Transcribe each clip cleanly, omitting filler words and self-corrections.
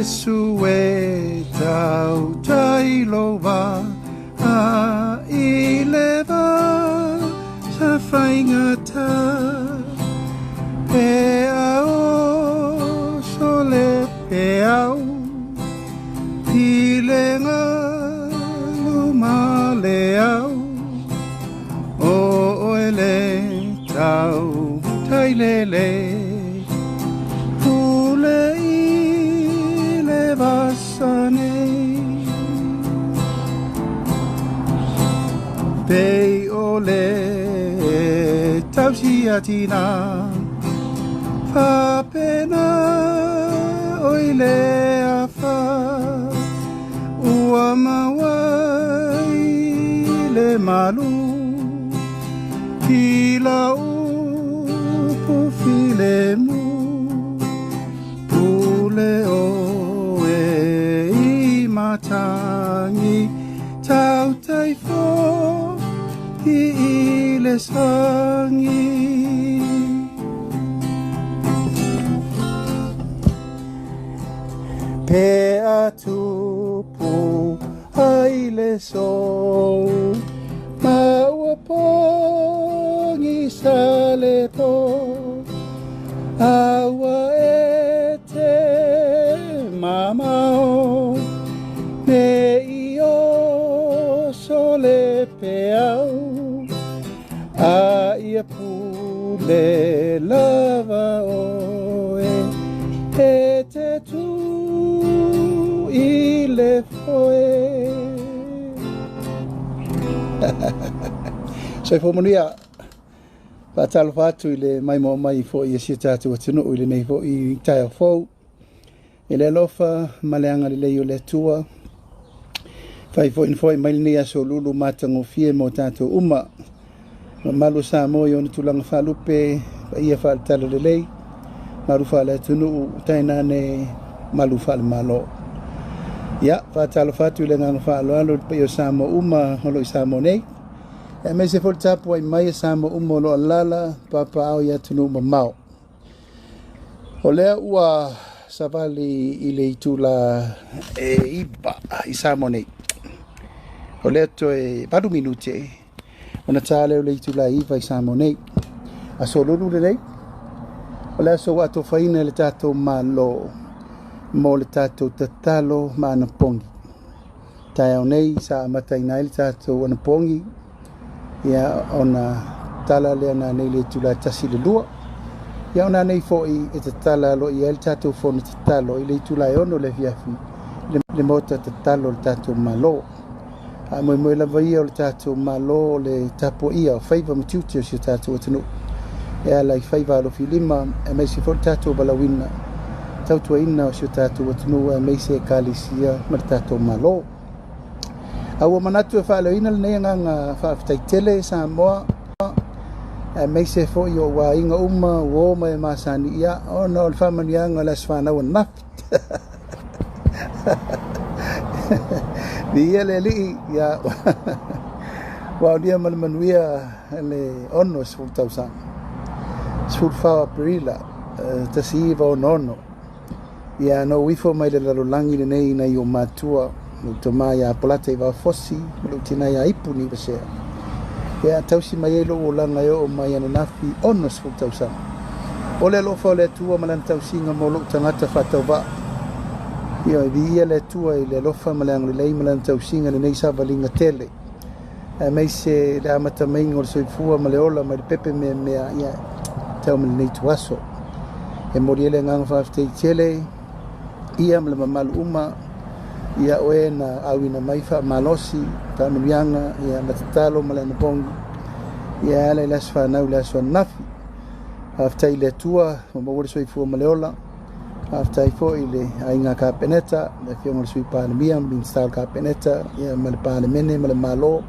Iesu e tautai lou vaa i le va sa faigata Pe a oso le peau i le galu ma le au O oe le tautai lelei Pule i le vasa nei Pei o le tausi a tina Faapena oi le afa Ua maua i le malu I lau upu filemu Pule oe i matagi Tautai foi i le sagi. Pe a tupu ai le sou ma ua pogisa le po a ua e te mamao ne i oso le peau a ia pule lava oe e te tū i le foe. Soifua manuia. Faatalofa atu i le maimoa mai foi e si o tatou atunuu i lenei foi taeao fou. I le alofa ma le agalelei o le Atua, fai foi na foi mai lenei aso lulu matagofie mo tatou uma. Mamalu o Samoa i ona tulaga faalupe, paia faale-talalelei, malu faale-atunuu, tainane malu faale-Malo. Ia, faatalofa atu i le agaga faaaloalo i le paia o Samoa uma o lo o i Samoa nei, aemaise foi le tapuai mai a Samoa uma o lo o alaala papaaao i atunuu mamao. O lea ua savali i le itula e 9 i Samoa nei. O lea toe 8 minute ona ta lea o le itula e 9 i Samoa nei. Aso Lulu lenei, o le aso ua atofaina e le tatou Malo mo le tatou tatalo ma anapogi. Taeao nei sa amataina ai le tatou anapogi, ia ona tala lea nanei le itula e 1 i le 2. Ia ona nei foi e tatala aloaia ai le tatou fono tatalo i le itula e 6 le afiafi le maota tatalo o le tatou Malo. A moemoe lava ia o le tatou Malo o le tapuaia o faiva ma tiute o si o tatou atunuu e ala i faiva alofilima, aemaise foi le tatou valaauina tautuaina o si o tatou atunuu, aemaise ekalesia ma le tatou Malo. A ua manatu e faaleoina lenei agaga faafetai tele Samoa, aemaise foi o ou aiga uma uo ma e masani, ia ona o le faamanuiaga o le aso fanau ananafi. Viia le Alii, ia ua aulia ma le manuia le 60 tausaga. 14 o Aperila 1966. Ia na ou ifo mai le lalolagi lenei nai ou matua, lou tama ia Polata i Vafosi ma lou tina ia Ipu ni Vasea. Ia tausi mai ai lou olaga e oo mai ananafi 60 tausaga. O le alofa o le Atua ma lana tausiga mo lou tagata faatauvaa. Ia e viia le Atua i le alofa ma le agalelei ma lana tausiga i lenei savaliga tele, aemaise le amatamaiga o le soifua ma le ola mai le pepe meamea, ia tau ma lenei ituaso. E momoli ai le agaga faafetai tele ia ma le mamalu uma ia oe na auina mai faamalosi faamanuiaga ia ma tatalo ma le anapogi ia ala i le aso fanau i le aso ananafi. Faafetai i le Atua ua maua le soifua ma le ola. Faafetai foi i le aiga Kapeneta, le afioga i le Sui Palemia, Minisita o le Kapeneta, ia ma le Palemene ma le Malo,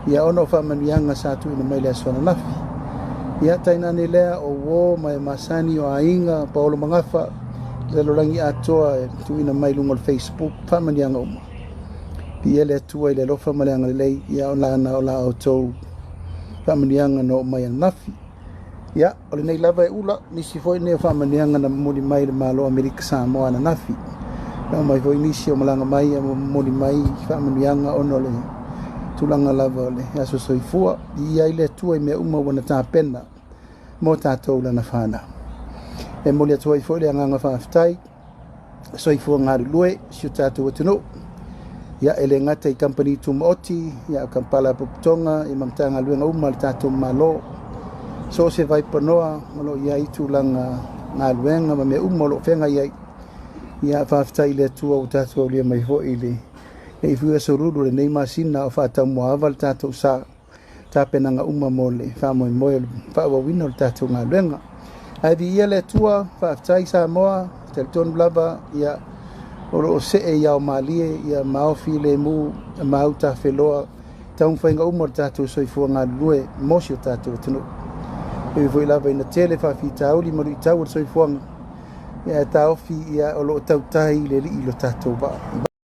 ia ona o faamanuiaga sa tuuina mai i le aso ananafi. Ia tainane lea o uo ma e masani o aiga Paolo Magafa, le lalolagi atoa e tuuina mai i luga o le Facebook, faamanuiaga uma. Viia le Atua i le alofa ma le agalelei, ia o lana o la outou faamanuiaga na oo mai ananafi. Ia, o lenei lava e ula, nisi foi nei o faamanuiaga na momoli mai le Malo o Amerika Samoa ananafi. Na mai foi nisi o malaga mai ma momoli mai faamanuiaga ona o le tulaga lava o le aso soifua. Viia ai le Atua i mea uma ua na tapena mo tatou lana fanau. E momoli atu ai foi le agaga faafetai soifua galulue si o tatou atunuu. Ia, e le gata i kamupani tumaoti, ia o Faalapotopotoga ma Matagaluega uma a le tatou Malo. So o se vaipanoa o lo o i ai tulaga galuega ma mea uma o lo o feagai ai. Ia, faafetai i le Atua ua tatou aulia mai foi le 98 o lenei masina o faataumuaava le tatou sa tapenaga uma mo le faamoemoe o le faaauauina o le tatou galuega. Ae viia le Atua, faafetai Samoa, talitonu lava ia o lo o see i ao malie ia maofi lemu ma autafeloa taumafaiga uma o le tatou soifua galulue mo si o tatou atunuu. E ui foi lava ina tele faafitauli ma luitau o le soifuaga, ia taofi ia o lo o tautai le Alii i lo tatou vaa.